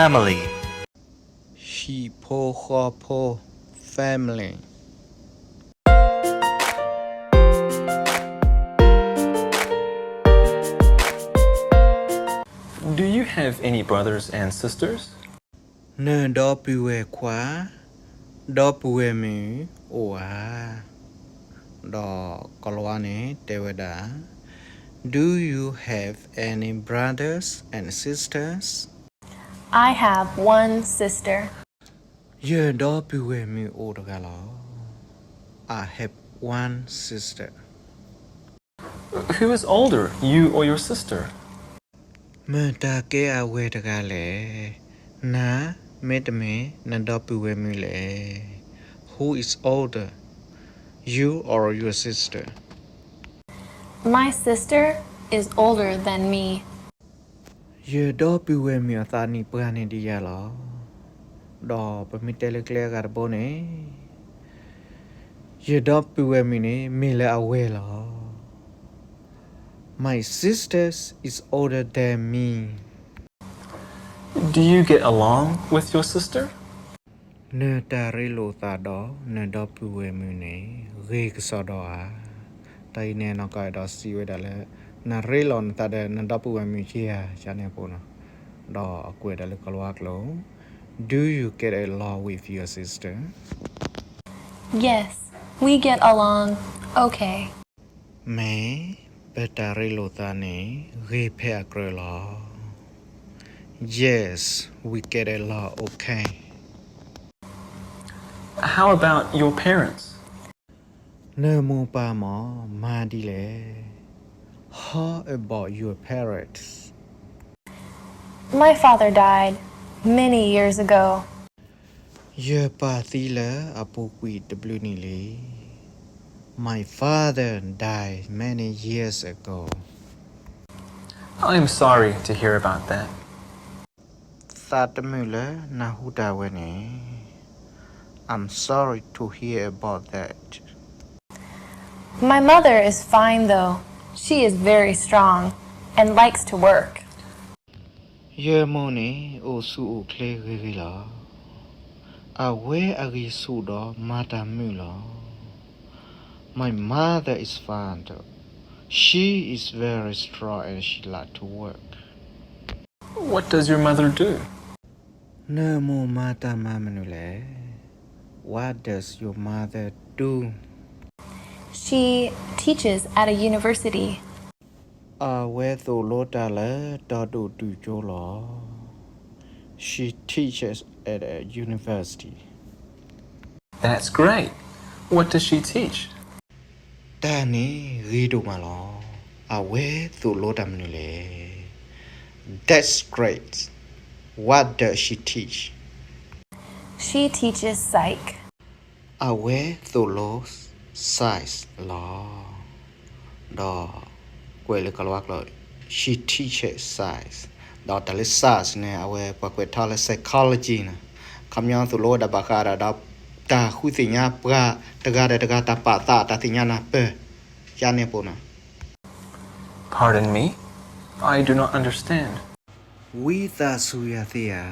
Family. ဟံၣ်ဖိဃီဖိ, family. Do you have any brothers and sisters? နဒီပုၢ်ဝဲၢ်ခွါ, ဒီပုၢ်ဝဲၢ်မုၣ်အိၣ်ဧါ. ဒီးကိၤလၤဝါန့ၣ်တဲဝဲဒၣ်, Do you have any brothers and sisters? I have one sister. ယဒီပုၢ်ဝဲၢ်မုၣ်အိၣ်တဂၤလီၤ. I have one sister. Who is older, you or your sister? မတၤကဲအဝဲၢ်တဂၤလဲၣ်. နၤ မ့တမ့ၢ်နဒီပုၢ်ဝဲၢ်မုၣ်လဲၣ်. Who is older, you or your sister? My sister is older than me. ယဒီပုၢ်ဝဲၢ်မုၣ်အသးနံၣ်ပှၢ်န့ၣ်ဒံးယၤလီၤ. ဒီးပမ့ၢ်တဲလၢကျဲအဂၤတဘိန့ၣ်, ယဒီပုၢ်ဝဲၢ်မုၣ်န့ၣ် မ့ၢ်လၢအဝဲၢ်လီၤ. My sister is older than me. Do you get along with your sister? နတၢ်ရ့လိာ်သးဒီးနဒီပုၢ်ဝဲၢ်မုၣ်န့ၣ် ဂ့ၤကစီဒီဧါ. တၢ်အံၤန့ၣ်နီၢ်ကီၢ်အဲၣ်ဒိးစံးဝဲဒၣ်လၢ နရ့လိာ်နသးဒီးနဒီပုၢ်ဝဲၢ်မုၣ်က့ဧါ ကန့ၣ်အပူၤနီၤ. ဒီးအကွဲးဒၣ်လၢကိၤလၤဝါကျိာ်, Do you get along with your sister? Yes, we get along okay. မ့ၢ်, ပတၢ်ရ့လိာ်သးန့ၣ် ဂ့ၤဖဲအကြၢးလီၤ. Yes, we get along okay. How about your parents? နမိၢ်ပၢ်မး မၤဒ်လဲၣ်. How about your parents? My father died many years ago. ယပၢ်သံလၢအပူၤကွံာ်တဘျုးနံၣ်လံ. My father died many years ago. I'm sorry to hear about that. သးတမုာ်လၢနဟူးတၢ်ဝဲန့ၣ်. I'm sorry to hear about that. My mother is fine though. She is very strong and likes to work. ယမိၢ်န့ၣ် အိၣ်ဆူၣ်အိၣ်ချ့ဂ့ၤဂ့ၤလီၤ. အဝဲအဂံၢ်ဆူၣ်ဒီးမၤတၢ်မုာ်လီၤ. My mother is fine though. She is very strong and she like to work. What does your mother do? နမိၢ်မၤတၢ်မၤမနုၤလဲၣ်. What does your mother do? She teaches at a university. အဝဲသိၣ်လိတၢ်လၢတၢ်ဒိၣ်တုာ်ကၠိလီၤ. She teaches at a university. That's great. What does she teach? တၢ်န့ၣ်ဂ့ၤဒိၣ်မးလီၤ. အဝဲသိၣ်လိတၢ်မနုၤလဲၣ်. That's great. What does she teach? She teaches psych. အဝဲသိၣ်လိ science လီၤ. ဒီးကွဲးလၢကိၤလၤဝါကျိာ်, She teaches science. ဒီးတၢ်လၢ science န့ၣ် အဝဲပှၤကွဲးထီၣ်လၢ psychology န့ၣ်, ခီပညီသိၣ်လိဝဲဒၣ်ဘၣ်ဃးဒီး တၢ်ဃုသ့ၣ်ညါပှၤတဂၤဒီးတဂၤတၢ်ပာ်သး တၢ်သ့ၣ်ညါနၢ်ပၢၢ် ကန့ၣ်အပူၤနီၤ. Pardon me, I do not understand. ဝံသးစူၤယၤသ့ဧါ,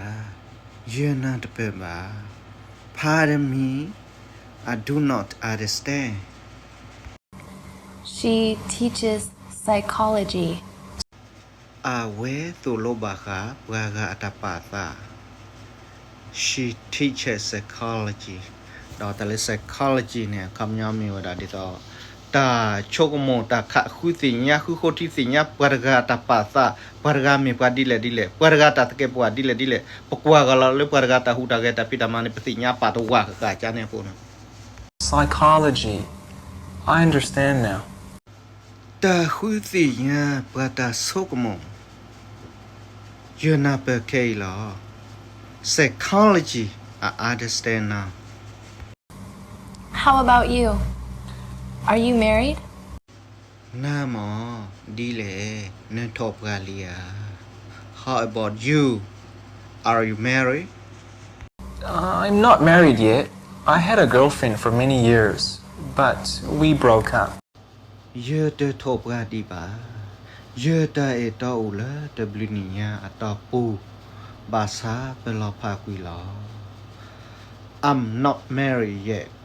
ယနၢ်တပၢၢ်ဘၣ်. Pardon me, I do not understand. She teaches psychology. အဝဲသိၣ်လိဘၣ်ဃးပှၤဂၤအတၢ်ပာ်သး. She teaches psychology. ဒီးတၢ်လၢ psychology န့ၣ် အခီပညီမ့ၢ်ဝဲဒၣ်ဒ်သိး တၢ်ဆိကမိၣ် တၢ်ခးဃုသ့ၣ်ညါ ဃုဃိထံသ့ၣ်ညါ ပှၤတဂၤအတၢ်ပာ်သး, ပှၤတဂၤမ့ၢ်ပှၤဒ်လဲၣ်ဒ်လဲၣ်, ပှၤတဂၤတၢ်သကဲးပဝးဒ်လဲၣ်ဒ်လဲၣ်, ပကွၢ်ကလီၤလၢပှၤတဂၤတၢ်ဟူးတၢ်ဂဲၤတၢ်ဖံးတၢ်မၤန့ၣ် ပသ့ၣ်ညါပာ်တဝၢ်ဃာ်ဃာ် ကန့ၣ်အပူၤနီၤ. Psychology. I understand now. တၢ်ဃုသ့ၣ်ညါပှၤတၢ်ဆိကမိၣ်, ယနၢ်ပၢၢ်ခဲအံၤလီၤ. Psychology, I understand now. How about you? Are you married? နၤမး, ဒ်လဲၣ်, နထိၣ်ပှၢ်လံဧါ. How about you? Are you married? I'm not married yet. I had a girlfriend for many years, but we broke up. ယတထိၣ်ပှၢ်ဒံးဘၣ်. ယတၢ်အဲၣ်တီအိၣ်လၢတဘျုးနံၣ်ညါအတီၢ်ပူၤ, ဘၣ်ဆၣ်ပလီၤဖးကွံာ်လီၤ. I'm not married yet.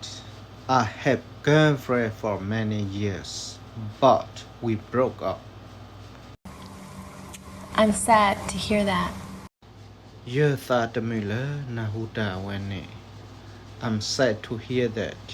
I have girlfriend for many years, but we broke up. I'm sad to hear that. ယသးတမုာ်လၢနဟူးတၢ်အဝဲန့ၣ်. I'm sad to hear that.